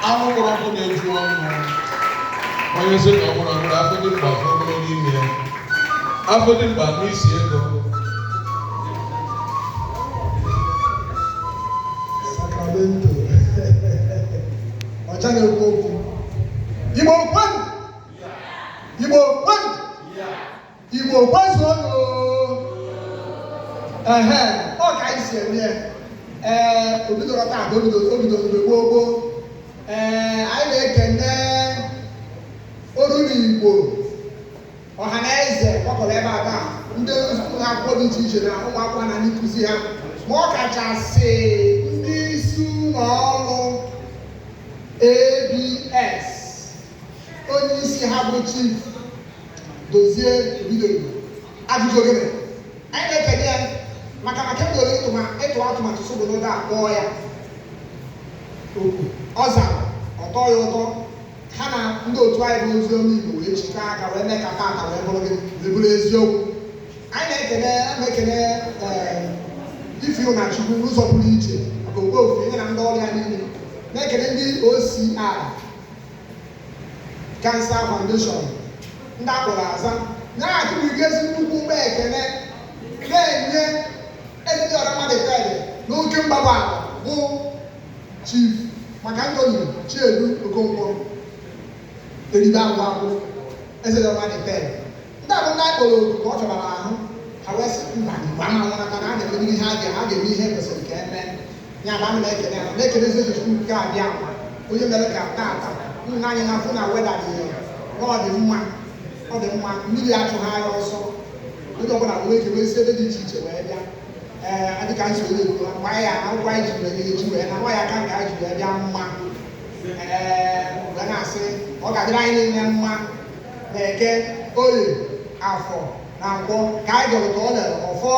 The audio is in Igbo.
Anụ kpọrọ nkụ na-eju ọnụ. Onye sị na ọ nwụrụ anwụrụ, afọ dị mkpa, afọ ogologo ime ya. Afọ dị mkpa n'isi ego. Sacramento. Ọcha na-ekwu okwu. Igbo kwenu! Igbo kwenu! Igbo kwezuonụ! Ehe, ọ ka anyị si eme ya. Ee, o bidoro taa, o bidoro mgbe gboo gboo. Ee, anyị na-ekene oru n'Igbo ọha na eze gbakọrọ ebe a taa, ndị ụlọ akwụkwọ dị iche iche na ụmụ akwụkwọ na ndị nkụzi ha, ma ọ kachasị ndị isi ụlọ ọrụ ABS, onye isi ha bụ Chief Dozie Obidoigbo ajụjụ ogene. Anyị na-ekene ya maka na kemgbe ịtụ atụmatụ sobodo akpọọ ya okwu, ọ zara, ọ tọọ ya ụtọ. Ha na ndị otu anyị bụ Oziọma Igbo wee chịkọọ aka wee mee ka tata wee bụrụ gịnị, wee bụrụ eziokwu. Anyị na-ekene ee Ife Ụnachukwu n'ụzọ pụrụ iche maka Ogbuofu ihe na ndị ọrụ ya niile, na-ekene ndị OCI Cancer Foundation, ndị akpọrọ aza na-atụbiga ezi nnukwu mgbe ekene na-enye eze dị ọra mmadụ tede n'oke mgbagba bụ Chief maka Anthony Chiedu Okonkwo eribe agwụ agwụ eze dị ọra mmadụ tede. Ndị a bụ ndị anyị kpọrọ oku ka ọ chọbara ahụ, ha wee sị mba, Igbo ama nwụnata na a na-emegide ihe a ga-eme ihe kwesịrị ka eme ya. Bụ ana na-ekene ya, na-ekene ezi Chukwu nke abịa ama onye mere ka tata nna anyị na-afụ na weather dị na ọ dị mma, ọ dị mma, mmiri achụghị anyị ọsọ, onye ọbụla nwee ike wee si ebe dị iche iche wee bịa. Ee, adịka anyị si wee na-ekwu mgbe anyị akwụkwọ anyị ji wee eji wee na nwa ya aka nke anyị ji wee bịa mma. Ee, wee na-asị ọ ga-adịrị anyị niile mma na Eke, Oye, Afọ na Nkwọ ka anyị gọrọ ka ọ lere ọfọ.